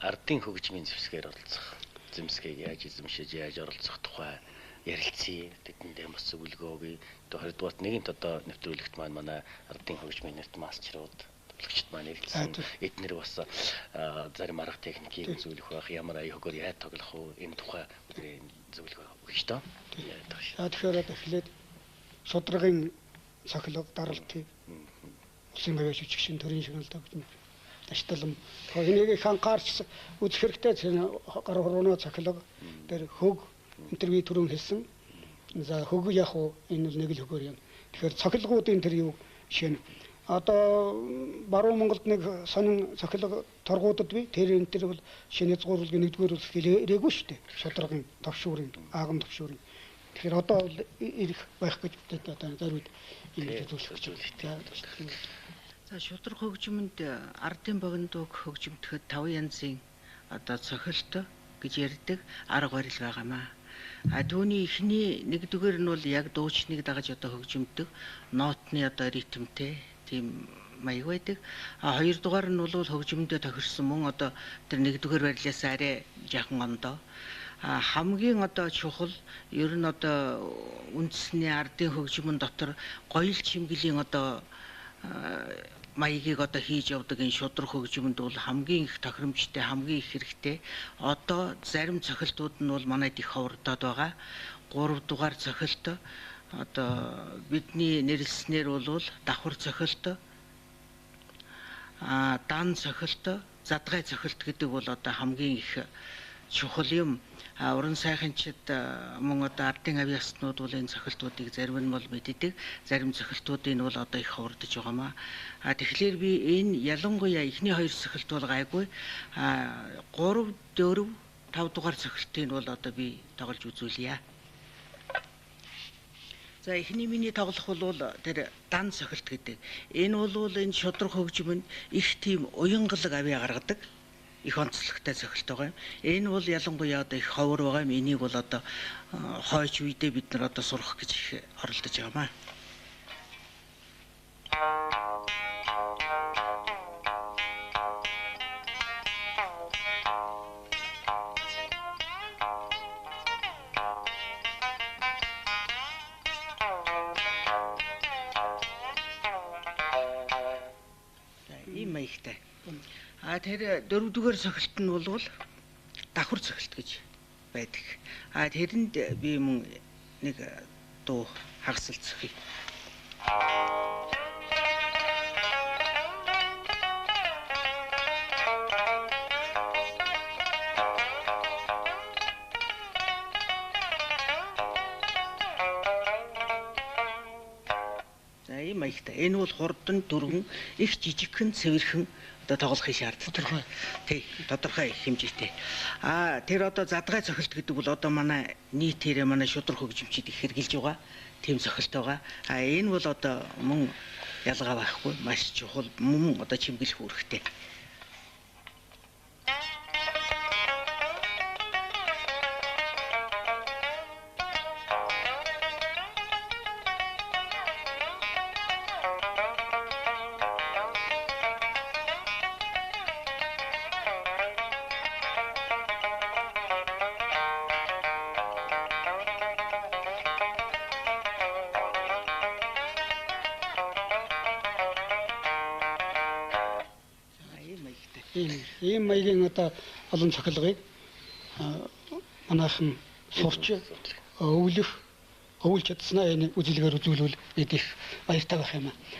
Ардын хөгжмийн зэвсгээр оролцох, зэмсгийг яаж эзэмшиж, яаж оролцох тухай ярилцъя. Тэдэндээ бас зөвлөгөө өгье. Тэгээ 20 дугаарт нэгэнт одоо нэвтрүүлэгт маань манай ардын хөгжмийн нэрт мастерууд, тоглогчид маань ярилцсан. Эднэр бас зарим арга техникийг үзүүлэх байх, ямар аягаар яаж тоглох уу, энэ тухай өдрийн зөвлөгөө өгч тоо. За тэгэхээр одоо эхлээд шударгын цохилго даралтыг улсын гавьяа жүжигчин төрийн шагналтай хөгжмөд Ташталам. Энийг их анхаарч үзэх хэрэгтэй. Гар хурууны цохилго дээр хөг интервью түрүүн хэлсэн. За хөг яг уу энэ бол нэг л хөгөр юм. Тэгэхээр цохилгоудын тэр юу жишээ нь одоо баруун Монголд нэг сонин цохилго торгуудад бий. Тэр энэ тэр бол шинэ язгуурлын нэгдүгээр үлсэх ирээгүй шүү дээ. Шударгын товшуурын, агам товшуурын. Тэгэхээр одоо бол ирэх байх гэж одоо зариуд ингэж үзүүлэх гэж байна. За шударга хөгжмөнд ардын богино дууг хөгжимдөхөд 5 янзын одоо цохилт гэж ярьдаг арга барил байгаамаа. А түүний эхний нэгдүгээр нь бол яг дуучныг дагаж одоо хөгжимдөг нотны одоо ритмтэй тийм маяг байдаг. А хоёрдугаар нь бол хөгжмөндөө тохирсон мөн одоо тэр нэгдүгээр барилаас арай жаахан ондоо. А хамгийн одоо чухал ер нь одоо үндэсний ардын хөгжмөн дотор гоёл чимгэлийн одоо маягийг одоо хийж явдаг энэ шудраг хөгжмөнд бол хамгийн их тохиромжтой, хамгийн их хэрэгтэй. Одоо зарим цохилтууд нь бол манайд их ховордоод байгаа. 3 дугаар цохилт одоо бидний нэрлснээр бол давхар цохилт, дан цохилт, задгай цохилт гэдэг бол одоо хамгийн их чухал юм. Уран сайханчид мөн одоо ардын авьяаснууд бол энэ цохилтуудыг зарим нь бол мэддэг, зарим цохилтуудыг нь бол одоо их ховордож байгаамаа. А тэгэхээр би энэ ялангуяа эхний хоёр цохилт бол гайгүй. 3, 4, 5 дугаар цохилтыг нь бол одоо би тоглож үзүүлье. За эхний миний тоглох бол тэр дан цохилт гэдэг. Энэ бол энэ шудраг хөгжмөнд их тийм уянгалаг авьяа гаргадаг их онцлогтой цохилт байгаа юм. Энэ бол ялангуяа одоо их ховор байгаа юм. Энийг бол одоо хойч үедээ бид нар одоо сурах гэж их оролдож байгаамаа. Ийм маягтай. А тэр дөрөвдүгээр цохилт нь бол давхар цохилт гэж байдаг. А тэрэнд би мөн нэг дуу хагасалцъя. За ийм маягтай. Энэ бол хурдан дөрвөн их жижигхэн цэвэрхэн одоо тоглохыг шаарддаг. Тодорхой. Тий, тодорхой хэмжээтэй. А тэр одоо задгай цохилт гэдэг бол одоо манай нийтээрээ манай шудраг хөгжимчид их хэрглэж байгаа тийм цохилт байгаа. А энэ бол одоо мөн ялгаа байхгүй, маш чухал мөн одоо чимгэлэх үүрэгтэй. Ийм маягийн одоо олон цохилгыг манайхан сурч өвлөх өвлж чадсанаа энэ үзлэгээр үзүүлвэл бид их баяртай байх юм аа.